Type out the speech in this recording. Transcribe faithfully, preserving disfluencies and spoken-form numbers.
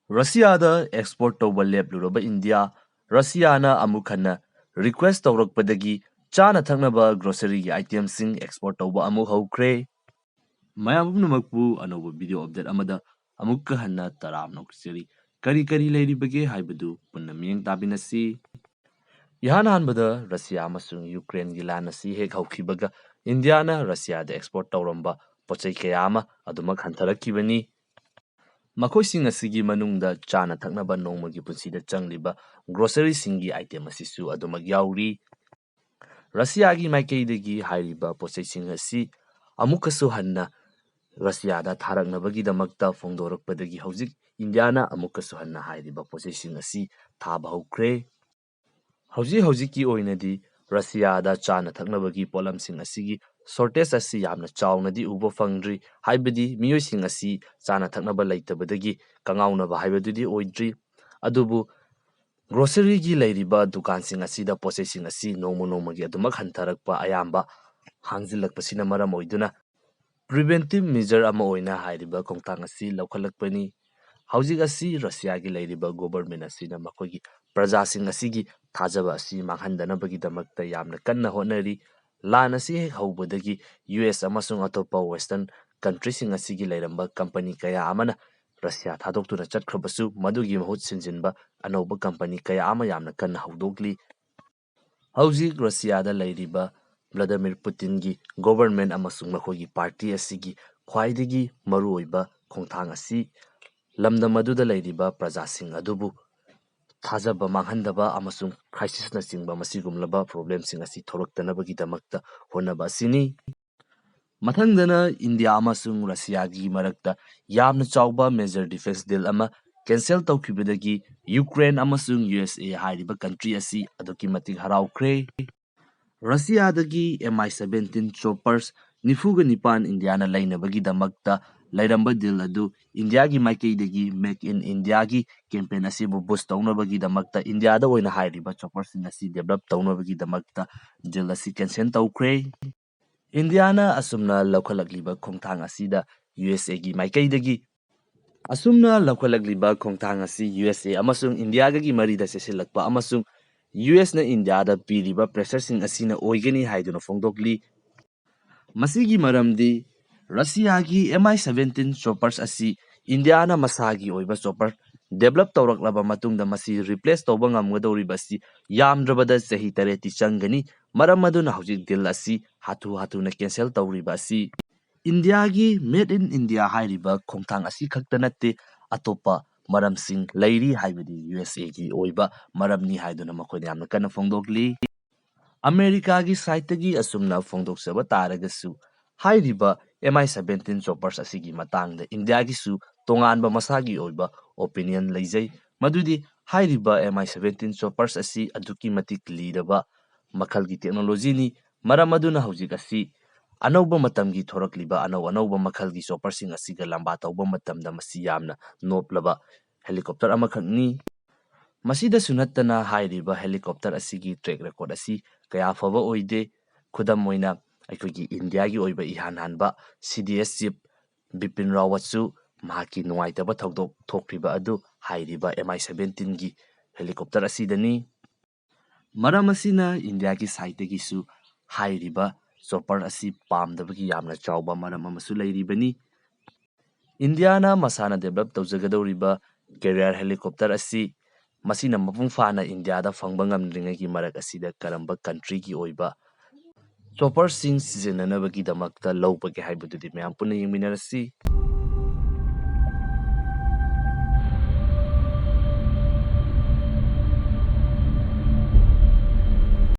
ꯔꯁꯤꯌꯥꯗ export ꯇꯧꯕ ꯂꯦꯞꯂꯨꯔꯕ India, ꯔꯁꯤꯌꯥꯅ ꯑꯃꯨꯛ ꯍꯟꯅ ꯔꯤꯀ꯭ꯋꯦꯁ ꯇꯧꯔꯛꯄꯗꯒꯤ ꯆꯥꯅ ꯊꯛꯅꯕ ꯒ꯭ꯔꯣꯁꯔꯤꯒꯤ ꯑꯥꯏꯇꯦꯝꯁꯤꯡ ꯑꯦꯛꯁꯄꯣꯔꯠ ꯇꯧꯕ ꯑꯃꯨꯛ ꯍꯧꯈ꯭ꯔꯦ꯫ ꯃꯌꯥꯝ ꯄꯨꯝꯅꯃꯛꯄꯨ ꯑꯅꯧꯕ ꯚꯤꯗꯤꯑꯣ ꯑꯞꯗꯦꯠ ꯑꯃꯗ ꯑꯃꯨꯛꯀ ꯍꯟꯅ ꯇꯔꯥꯝꯅ ꯑꯣꯛꯆꯔꯤ꯫ ꯀꯔꯤ ꯀꯔꯤ ꯂꯩꯔꯤꯕꯒꯦ ꯍꯥꯏꯕꯗꯨ ꯄꯨꯟꯅ ꯃꯤꯠꯌꯦꯡ ꯇꯥꯃꯤꯟꯅꯁꯤ꯫ ꯏꯍꯥꯟ ꯍꯥꯟꯕꯗ ꯔꯁꯤꯌꯥ ꯑꯃꯁꯨꯡ ꯌꯨꯀ꯭ꯔꯦꯟꯒꯤ ꯂꯥꯟ ꯑꯁꯤ ꯍꯦꯛ ꯍꯧꯈꯤꯕꯒ ꯏꯟꯗꯤꯌꯥꯅ ꯔꯁꯤꯌꯥꯗ ꯑꯦꯛꯁꯄꯣꯔꯠ ꯇꯧꯔꯝꯕ ꯄꯣꯠꯆꯩ ꯀꯌꯥ ꯑꯃ ꯑꯗꯨꯃꯛ ꯍꯟꯊꯔꯛꯈꯤꯕꯅꯤ꯫ ꯃꯈꯣꯏꯁꯤꯡ ꯑꯁꯤꯒꯤ ꯃꯅꯨꯡꯗ ꯆꯥꯅ ꯊꯛꯅꯕ ꯅꯣꯡꯃꯒꯤ ꯄꯨꯟꯁꯤꯗ ꯆꯪꯂꯤꯕ ꯒ꯭ꯔꯣꯁꯔꯤꯁꯤꯡꯒꯤ ꯑꯥꯏꯇꯦꯝ ꯑꯁꯤꯁꯨ ꯑꯗꯨꯃꯛ ꯌꯥꯎꯔꯤ꯫ ꯔꯁꯤꯌꯥꯒꯤ ꯃꯥꯏꯀꯩꯗꯒꯤ ꯍꯥꯏꯔꯤꯕ ꯄꯣꯠꯆꯩꯁꯤꯡ ꯑꯁꯤ ꯑꯃꯨꯛꯀꯁꯨ ꯍꯟꯅ ꯔꯁꯤꯌꯥꯗ ꯊꯥꯔꯛꯅꯕꯒꯤꯗꯃꯛꯇ ꯐꯣꯡꯗꯣꯔꯛꯄꯗꯒꯤ ꯍꯧꯖꯤꯛ ꯏꯟꯗꯤꯌꯥꯅ ꯑꯃꯨꯛꯀꯁꯨ ꯍꯟꯅ ꯍꯥꯏꯔꯤꯕ ꯄꯣꯠꯆꯩꯁꯤꯡ ꯑꯁꯤ ꯊꯥꯕ ꯍꯧꯈ꯭ꯔꯦ꯫ ꯍꯧꯖꯤꯛ ꯍꯧꯖꯤꯛꯀꯤ ꯑꯣꯏꯅꯗꯤ ꯔꯁꯤꯌꯥꯗ ꯆꯥꯅ ꯊꯛꯅꯕꯒꯤ ꯄꯣꯠꯂꯝꯁꯤꯡ ꯑꯁꯤꯒꯤ ꯁꯣꯔꯇꯦꯖ ꯑꯁꯤ ꯌꯥꯝꯅ ꯆꯥꯎꯅꯗꯤ ꯎꯕ ꯐꯪꯗ꯭ꯔꯤ, ꯍꯥꯏꯕꯗꯤ ꯃꯤꯑꯣꯏꯁꯤꯡ ꯑꯁꯤ ꯆꯥꯅ ꯊꯛꯅꯕ ꯂꯩꯇꯕꯗꯒꯤ ꯀꯉꯥꯎꯅꯕ ꯍꯥꯏꯕꯗꯨꯗꯤ ꯑꯣꯏꯗ꯭ꯔꯤ꯫ ꯑꯗꯨꯕꯨ ꯒ꯭ꯔꯣꯁꯔꯤꯒꯤ ꯂꯩꯔꯤꯕ ꯗꯨꯀꯥꯟꯁꯤꯡ ꯑꯁꯤꯗ ꯄꯣꯠꯆꯩꯁꯤꯡ ꯑꯁꯤ ꯅꯣꯡꯃ ꯅꯣꯡꯃꯒꯤ ꯑꯗꯨꯃꯛ ꯍꯟꯊꯔꯛꯄ ꯑꯌꯥꯝꯕ ꯍꯥꯡꯖꯤꯜꯂꯛꯄꯁꯤꯅ ꯃꯔꯝ ꯑꯣꯏꯗꯨꯅ ꯄ꯭ꯔꯤꯚꯦꯟꯇꯤꯚ ꯃꯦꯖꯔ ꯑꯃ ꯑꯣꯏꯅ ꯍꯥꯏꯔꯤꯕ ꯈꯣꯡꯊꯥꯡ ꯑꯁꯤ ꯂꯧꯈꯠꯂꯛꯄꯅꯤ꯫ ꯍꯧꯖꯤꯛ ꯑꯁꯤ ꯔꯁꯤꯌꯥꯒꯤ ꯂꯩꯔꯤꯕ ꯒꯣꯚꯔꯟꯃꯦꯟꯠ ꯑꯁꯤꯅ ꯃꯈꯣꯏꯒꯤ ꯄ꯭ꯔꯖꯥꯁꯤꯡ ꯑꯁꯤꯒꯤ ꯊꯥꯖꯕ ꯑꯁꯤ ꯃꯥꯡꯍꯟꯗꯅꯕꯒꯤꯗꯃꯛꯇ ꯌꯥꯝꯅ ꯀꯟꯅ ꯍꯣꯠꯅꯔꯤ꯫ ꯂꯥꯟ ꯑꯁꯤ ꯍꯦꯛ ꯍꯧꯕꯗꯒꯤ ꯌꯨ ꯑꯦꯁ ꯑꯃꯁꯨꯡ ꯑꯇꯣꯞꯄ ꯋꯦꯁꯇꯔꯟ ꯀꯟꯇ꯭ꯔꯤꯁꯤꯡ ꯑꯁꯤꯒꯤ ꯂꯩꯔꯝꯕ ꯀꯝꯄꯅꯤ ꯀꯌꯥ ꯑꯃꯅ ꯔꯁꯤꯌꯥ ꯊꯥꯗꯣꯛꯇꯨꯅ ꯆꯠꯈ꯭ꯔꯕꯁꯨ, ꯃꯗꯨꯒꯤ ꯃꯍꯨꯠ ꯁꯤꯟꯖꯤꯟꯕ ꯑꯅꯧꯕ ꯀꯝꯄꯅꯤ ꯀꯌꯥ ꯑꯃ ꯌꯥꯝꯅ ꯀꯟꯅ ꯍꯧꯗꯣꯛꯂꯤ꯫ ꯍꯧꯖꯤꯛ ꯔꯁꯤꯌꯥꯗ ꯂꯩꯔꯤꯕ ꯚ꯭ꯂꯥꯗꯤꯃꯤꯔ ꯄꯨꯇꯤꯟꯒꯤ ꯒꯣꯚꯔꯟꯃꯦꯟꯠ ꯑꯃꯁꯨꯡ ꯃꯈꯣꯏꯒꯤ ꯄꯥꯔꯇꯤ ꯑꯁꯤꯒꯤ ꯈ꯭ꯋꯥꯏꯗꯒꯤ ꯃꯔꯨꯑꯣꯏꯕ ꯈꯣꯡꯊꯥꯡ ꯑꯁꯤ ꯂꯝꯗꯝ ꯑꯗꯨꯗ ꯂꯩꯔꯤꯕ ꯄ꯭ꯔꯖꯥꯁꯤꯡ ꯑꯗꯨꯕꯨ ꯊꯥꯖꯕ ꯃꯥꯡꯍꯟꯗꯕ ꯑꯃꯁꯨꯡ ꯀ꯭ꯔꯥꯏꯁꯤꯁꯅꯆꯤꯡꯕ ꯃꯁꯤꯒꯨꯝꯂꯕ ꯄ꯭ꯔꯣꯕ꯭ꯂꯦꯝꯁꯤꯡ ꯑꯁꯤ ꯊꯣꯔꯛꯇꯅꯕꯒꯤꯗꯃꯛꯇ ꯍꯣꯠꯅꯕ ꯑꯁꯤꯅꯤ꯫ ꯃꯊꯪꯗꯅ ꯏꯟꯗꯤꯌꯥ ꯑꯃꯁꯨꯡ ꯔꯁꯤꯌꯥꯒꯤ ꯃꯔꯛꯇ ꯌꯥꯝꯅ ꯆꯥꯎꯕ ꯃꯦꯖꯔ ꯗꯤꯐꯦꯟꯁ ꯗꯤꯜ ꯑꯃ ꯀꯦꯟꯁꯦꯜ ꯇꯧꯈꯤꯕꯗꯒꯤ ꯌꯨꯀ꯭ꯔꯦꯟ ꯑꯃꯁꯨꯡ ꯌꯨ ꯑꯦꯁ ꯑꯦ ꯍꯥꯏꯔꯤꯕ ꯀꯟꯇ꯭ꯔꯤ ꯑꯁꯤ ꯑꯗꯨꯛꯀꯤ ꯃꯇꯤꯛ ꯍꯔꯥꯎꯈ꯭ꯔꯦ꯫ ꯔꯁꯤꯌꯥꯗꯒꯤ ꯑꯦꯝ ꯑꯥꯏ ꯁꯚꯦꯟꯇꯤꯟ ꯆꯣꯄꯔꯁ ꯅꯤꯐꯨꯒ ꯅꯤꯄꯥꯟ ꯏꯟꯗꯤꯌꯥꯅ ꯂꯩꯅꯕꯒꯤꯗꯃꯛꯇ ꯂꯩꯔꯝꯕ ꯗꯤꯜ ꯑꯗꯨ ꯏꯟꯗꯤꯌꯥꯒꯤ ꯃꯥꯏꯀꯩꯗꯒꯤ ꯃꯦꯛ ꯏꯟ ꯏꯟꯗꯤꯌꯥꯒꯤ ꯀꯦꯝꯄꯦꯟ ꯑꯁꯤꯕꯨ ꯕꯨꯁ ꯇꯧꯅꯕꯒꯤꯗꯃꯛꯇ ꯏꯟꯗꯤꯌꯥꯗ ꯑꯣꯏꯅ ꯍꯥꯏꯔꯤꯕ ꯆꯣꯄꯔꯁꯤꯡ ꯑꯁꯤ ꯗꯦꯕꯂꯞ ꯇꯧꯅꯕꯒꯤꯗꯃꯛꯇ ꯗꯤꯜ ꯑꯁꯤ ꯀꯦꯟꯁꯦꯜ ꯇꯧꯈ꯭ꯔꯦ꯫ ꯏꯟꯗꯤꯌꯥꯅ ꯑꯁꯨꯝꯅ ꯂꯧꯈꯠꯂꯛꯂꯤꯕ ꯈꯣꯡꯊꯥꯡ ꯑꯁꯤꯗ ꯌꯨ ꯑꯦꯁ ꯑꯦꯒꯤ ꯃꯥꯏꯀꯩꯗꯒꯤ ꯑꯁꯨꯝꯅ ꯂꯧꯈꯠꯂꯛꯂꯤꯕ ꯈꯣꯡꯊꯥꯡ ꯑꯁꯤ ꯌꯨ ꯑꯦꯁ ꯑꯦ ꯑꯃꯁꯨꯡ ꯏꯟꯗꯤꯌꯥꯒꯒꯤ ꯃꯔꯤꯗ ꯆꯦꯁꯤꯜꯂꯛꯄ ꯑꯃꯁꯨꯡ ꯌꯨ ꯑꯦꯁꯅ ꯏꯟꯗꯤꯌꯥꯗ ꯄꯤꯔꯤꯕ ꯄ꯭ꯔꯦꯁꯔꯁꯤꯡ ꯑꯁꯤꯅ ꯑꯣꯏꯒꯅꯤ ꯍꯥꯏꯗꯨꯅ ꯐꯣꯡꯗꯣꯛꯂꯤ꯫ ꯃꯁꯤꯒꯤ ꯃꯔꯝꯗꯤ ꯔꯁꯤꯌꯥꯒꯤ ꯑꯦꯝ ꯑꯥꯏ ꯁꯚꯦꯟꯇꯤꯟ ꯆꯣꯄꯔꯁ ꯑꯁꯤ ꯏꯟꯗꯤꯌꯥꯅ ꯃꯁꯥꯒꯤ ꯑꯣꯏꯕ ꯆꯣꯄꯔ ꯗꯦꯕꯂꯞ ꯇꯧꯔꯛꯂꯕ ꯃꯇꯨꯡꯗ ꯃꯁꯤ ꯔꯤꯄ꯭ꯂꯦꯁ ꯇꯧꯕ ꯉꯝꯒꯗꯧꯔꯤꯕ ꯑꯁꯤ ꯌꯥꯝꯗ꯭ꯔꯕꯗ ꯆꯍꯤ ꯇꯔꯦꯠꯇꯤ ꯆꯪꯒꯅꯤ꯫ ꯃꯔꯝ ꯑꯗꯨꯅ ꯍꯧꯖꯤꯛ ꯗꯤꯜ ꯑꯁꯤ ꯍꯥꯊꯨ ꯍꯥꯊꯨꯅ ꯀꯦꯟꯁꯦꯜ ꯇꯧꯔꯤꯕ ꯑꯁꯤ ꯏꯟꯗꯤꯌꯥꯒꯤ ꯃꯦꯗ ꯏꯟ ꯏꯟꯗꯤꯌꯥ ꯍꯥꯏꯔꯤꯕ ꯈꯣꯡꯊꯥꯡ ꯑꯁꯤ ꯈꯛꯇ ꯅꯠꯇꯦ, ꯑꯇꯣꯞꯄ ꯃꯔꯝꯁꯤꯡ ꯂꯩꯔꯤ ꯍꯥꯏꯕꯗꯤ ꯌꯨ ꯑꯦꯁ ꯑꯦꯒꯤ ꯑꯣꯏꯕ ꯃꯔꯝꯅꯤ ꯍꯥꯏꯗꯨꯅ ꯃꯈꯣꯏꯅ ꯌꯥꯝꯅ ꯀꯟꯅ ꯐꯣꯡꯗꯣꯛꯂꯤ꯫ ꯑꯃꯦꯔꯤꯀꯥꯒꯤ ꯁꯥꯏꯠꯇꯒꯤ ꯑꯁꯨꯝꯅ ꯐꯣꯡꯗꯣꯛꯆꯕ ꯇꯥꯔꯒꯁꯨ, ꯍꯥꯏꯔꯤꯕ ꯑꯦꯝ ꯑꯥꯏ ꯁꯚꯦꯟꯇꯤꯟ ꯆꯣꯄꯔꯁ ꯑꯁꯤꯒꯤ ꯃꯇꯥꯡꯗ ꯏꯟꯗꯤꯌꯥꯒꯤꯁꯨ ꯇꯣꯉꯥꯟꯕ ꯃꯁꯥꯒꯤ ꯑꯣꯏꯕ ꯑꯣꯄꯤꯅꯤꯌꯟ ꯂꯩꯖꯩ, ꯃꯗꯨꯗꯤ ꯍꯥꯏꯔꯤꯕ ꯑꯦꯝ ꯑꯥꯏ ꯁꯚꯦꯟꯇꯤꯟ ꯆꯣꯄꯔꯁ ꯑꯁꯤ ꯑꯗꯨꯛꯀꯤ ꯃꯇꯤꯛ ꯂꯤꯔꯕ ꯃꯈꯜꯒꯤ ꯇꯦꯛꯅꯣꯂꯣꯖꯤꯅꯤ꯫ ꯃꯔꯝ ꯑꯗꯨꯅ ꯍꯧꯖꯤꯛ ꯑꯁꯤ ꯑꯅꯧꯕ ꯃꯇꯝꯒꯤ ꯊꯣꯔꯛꯂꯤꯕ ꯑꯅꯧ ꯑꯅꯧꯕ ꯃꯈꯜꯒꯤ ꯆꯣꯄꯔꯁꯤꯡ ꯑꯁꯤꯒ ꯂꯝꯕꯥ ꯇꯧꯕ ꯃꯇꯝꯗ ꯃꯁꯤ ꯌꯥꯝꯅ ꯅꯣꯞꯂꯕ ꯍꯦꯂꯤꯀꯣꯞꯇꯔ ꯑꯃꯈꯛꯅꯤ꯫ ꯃꯁꯤꯗꯁꯨ ꯅꯠꯇꯅ ꯍꯥꯏꯔꯤꯕ ꯍꯦꯂꯤꯀꯣꯞꯇꯔ ꯑꯁꯤꯒꯤ ꯇ꯭ꯔꯦꯛ ꯔꯦꯀꯣꯔꯗ ꯑꯁꯤ ꯀꯌꯥ ꯐꯕ ꯑꯣꯏꯗꯦ꯫ ꯈꯨꯗꯝ ꯑꯣꯏꯅ ꯑꯩꯈꯣꯏꯒꯤ ꯏꯟꯗꯤꯌꯥꯒꯤ ꯑꯣꯏꯕ ꯏꯍꯥꯟ ꯍꯥꯟꯕ ꯁꯤ ꯗꯤ ꯑꯦꯁ ꯆꯤꯞ ꯕꯤꯄꯤꯟ ꯔꯥꯋꯠꯁꯨ ꯃꯍꯥꯛꯀꯤ ꯅꯨꯡꯉꯥꯏꯇꯕ ꯊꯧꯗꯣꯛ ꯊꯣꯛꯈ꯭ꯔꯤꯕ ꯑꯗꯨ ꯍꯥꯏꯔꯤꯕ ꯑꯦꯝ ꯑꯥꯏ ꯁꯚꯦꯟꯇꯤꯟꯒꯤ ꯍꯦꯂꯤꯀꯣꯞꯇꯔ ꯑꯁꯤꯗꯅꯤ꯫ ꯃꯔꯝ ꯑꯁꯤꯅ ꯏꯟꯗꯤꯌꯥꯒꯤ ꯁꯥꯏꯠꯇꯒꯤꯁꯨ ꯍꯥꯏꯔꯤꯕ ꯆꯣꯄꯔ ꯑꯁꯤ ꯄꯥꯝꯗꯕꯒꯤ ꯌꯥꯝꯅ ꯆꯥꯎꯕ ꯃꯔꯝ ꯑꯃꯁꯨ ꯂꯩꯔꯤꯕꯅꯤ꯫ ꯏꯟꯗꯤꯌꯥꯅ ꯃꯁꯥꯅ ꯗꯦꯕꯂꯞ ꯇꯧꯖꯒꯗꯧꯔꯤꯕ ꯀꯦꯔꯤꯌꯔ ꯍꯦꯂꯤꯀꯣꯞꯇꯔ ꯑꯁꯤ ꯃꯁꯤꯅ ꯃꯄꯨꯡ ꯐꯥꯅ ꯏꯟꯗꯤꯌꯥꯗ ꯐꯪꯕ ꯉꯝꯗ꯭ꯔꯤꯉꯩꯒꯤ ꯃꯔꯛ ꯑꯁꯤꯗ ꯀꯔꯝꯕ ꯀꯟꯇ꯭ꯔꯤꯒꯤ ꯑꯣꯏꯕ ꯆꯣꯄꯔꯁꯤꯡ ꯁꯤꯖꯤꯟꯅꯅꯕꯒꯤꯗꯃꯛꯇ ꯂꯧꯕꯒꯦ ꯍꯥꯏꯕꯗꯨꯗꯤ ꯃꯌꯥꯝ ꯄꯨꯟꯅ ꯌꯦꯡꯃꯤꯟꯅꯔꯁꯤ꯫